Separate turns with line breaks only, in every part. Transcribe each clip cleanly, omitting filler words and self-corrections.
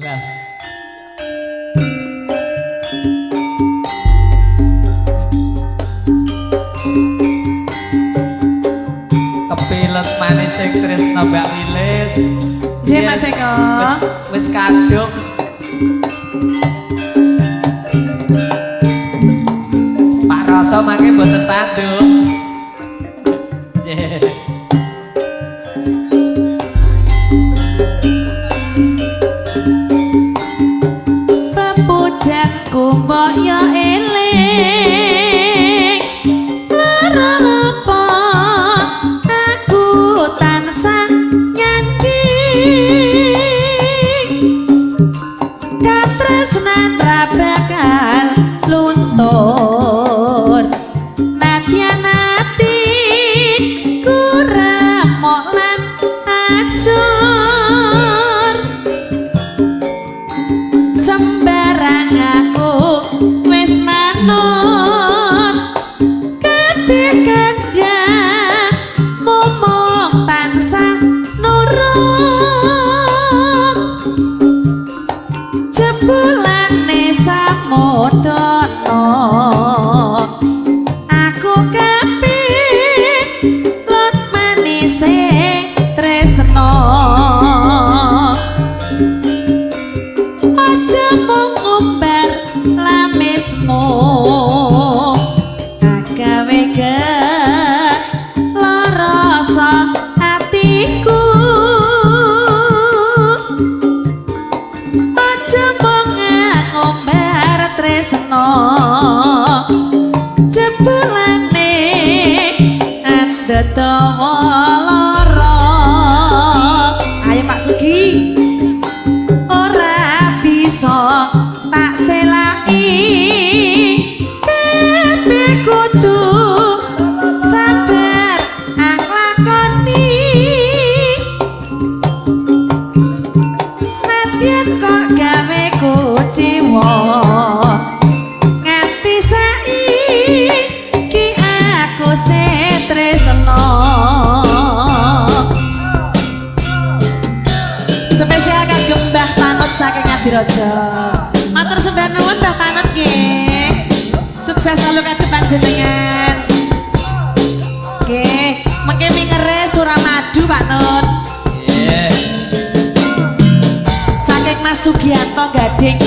Lah. Kepilet manis sing tresna Mbak Wilis.
Nggih, Mas Eko.
Wis kadung. Pak Rasa mangke mboten tanduk. Nggih.
Pepujanku mbok yo eling lara lapa aku tansah nyanding katresnan ra bakal luntur nadyan ati kuramok lan acur sembarang aku wis manut kabeh kandhamu mung tansah nurut jebulane samudana aku kepilut manise tresna. Aja mung ngumbar lamismu agawe gelo rasa atiku. Aja mung ngumbar tresna jebulane andadawa lara. Ayo Pak Sugi. Ora bisa tak selaki kabeh kudu sabar nglakoni nadyan kok gawe kuciwa nganti saiki aku setresno. Spesial kagem Mbah Panut saking Ngadirejo. Matur sembah nuwun Mbah Panut nggih. Sukses selalu kagem panjenengan. Nggih, mengke mingere Suramadu Pak Nut.
Nggih.
Saking Mas Sugianto Gading.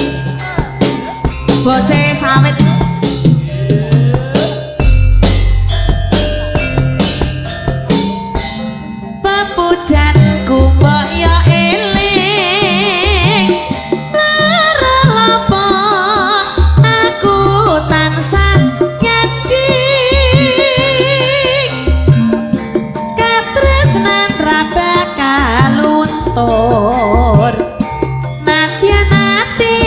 Bose sawit. Pepujanku mbok yo eling lara lapa aku tansah nyanding katresnan ra bakal luntur nadyan ati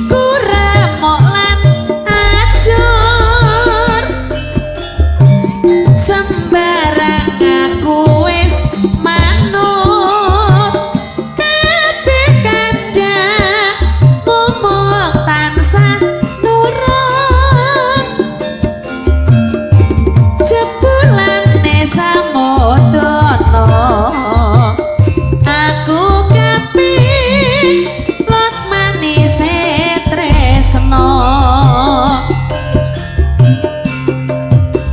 kuremok lan acur sembarang aku wis manut kabeh kandhamu mung tansah nurut jebulane samudana aku kepilut manise tresna.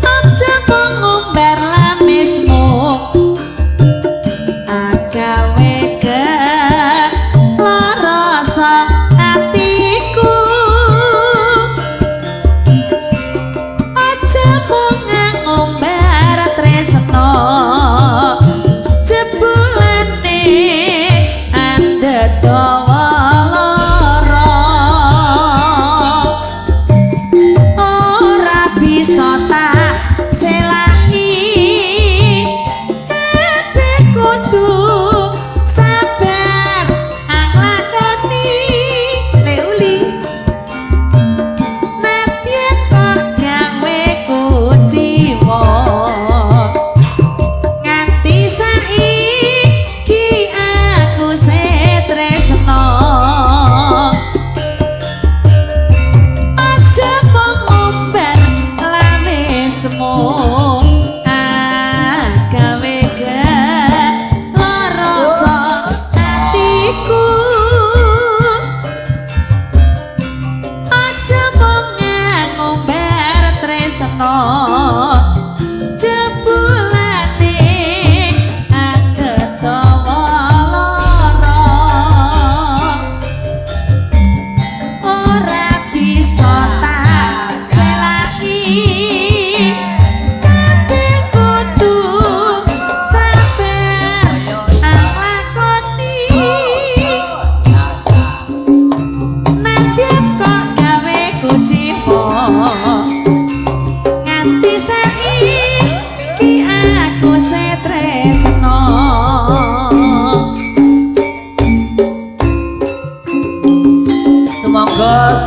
Aja mung ngumbar lamismu agawe gelo rasa atiku. Aja mung ngumbar tresna jebulane andadawa lara ora bisa tak selaki kabeh kudu sabar nglakoni leuli nadyan kok gawe kuciwa nganti saiki aku setresna.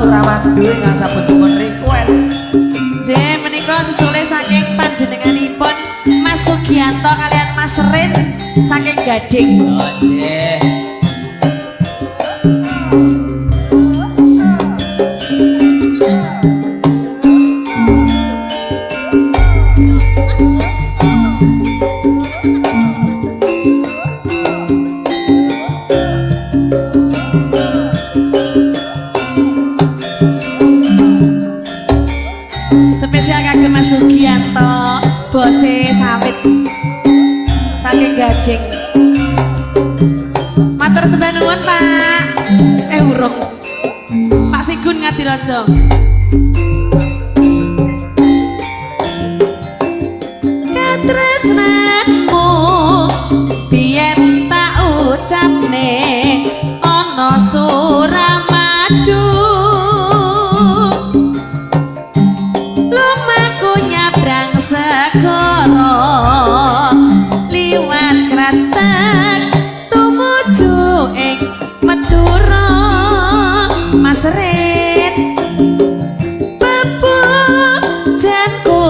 Suramadu ingkang sampun dipun request.
Nggih, menika susule saking panjenenganipun Mas Sugianto kalian Mas Rin saking Gading.
Oh nggih.
Spesial kagem Mas Sugianto, bose sawit saking Gading. Matur sembah nuwun, Pak. Urung. Pak Sigun Ngadirojo. Katresnanmu biyen tak ucapne ana Suramadu. Lumaku nyabrang segara liwat Kretek tumuju ing Madura. Mas Rin, pepujanku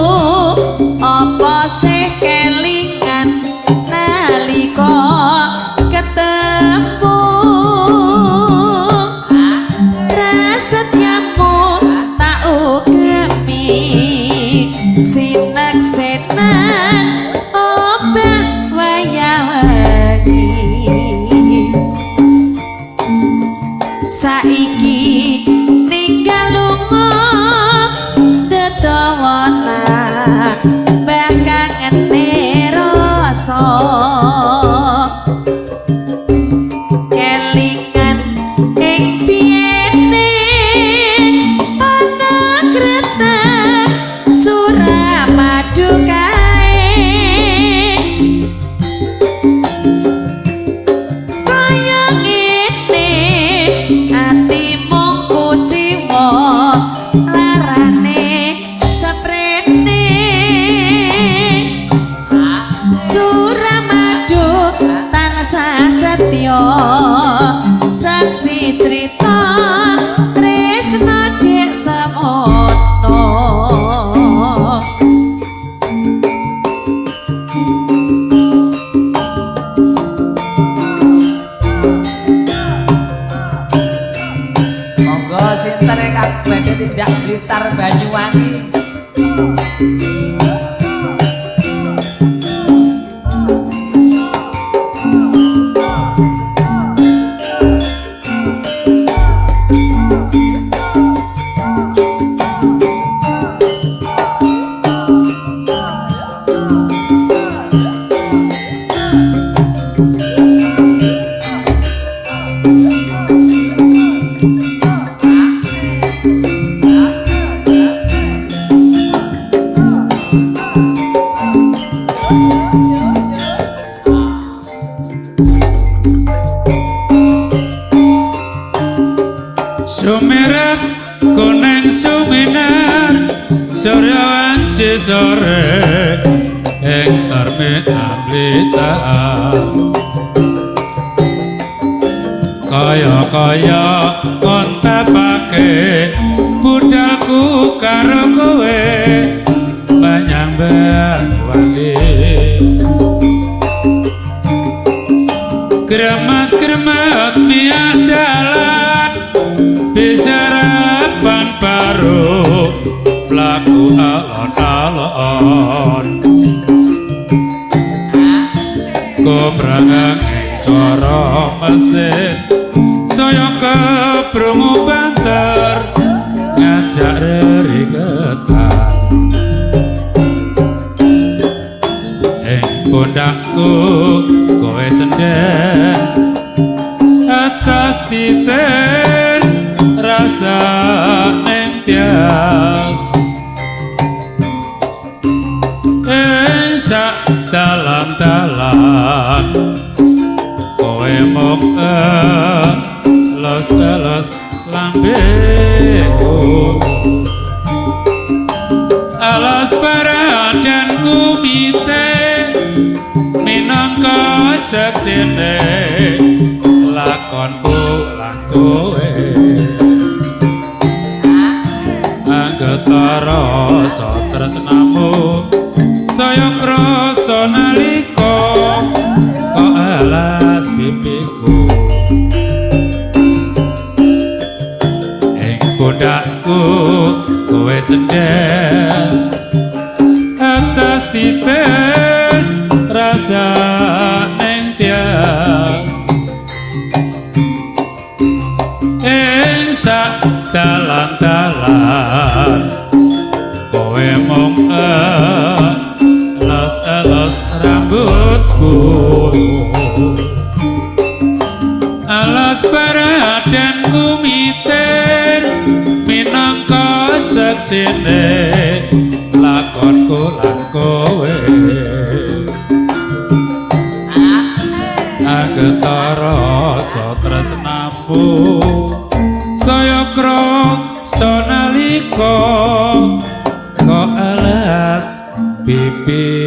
apa sih kelingan nalika ketemu prasetyamu tak ugemi sinek-senan obah wayawangi. Saiki ninggal lunga dedawana bakangene rasa kelingan ing biyene ana Kretek Suramadu kae kaya ngene atimu kuciwa larane seprene. Suramadu tansah setya saksi crita tresna dek semono.
Monggo sinten ingkang badhe tindak Blitar Banyuwangi.
Sumirat kuning suminar surya wanci sore ing terminal Blitar kaya-kaya ngontapake budalku karo kowe menyang Banyuwangi. Kremat-kremat miah dalan bisarapan baru mlaku alon-alon kombranging swara mesin saya kebrungu banter ngajak rerigetan ing pundakku kowe sendhen atas titis rasa ning tias ing sak dalam-dalam kowe mung elos-elos lambeku alas paradan kumite minangka seksine lakonku lan kowe. Anggeta rasa tresnamu saya krasa nalika kok alas pipiku ing pundakku kowe sendher atas titis rasa ning tiang ing sak dalan-dalan kowe mung elos-elos rambutku alas badan kumitir minangka seksine lakonku lan kowe anggeta rasa tresnamu saya krasa nalika kok alas pipiku.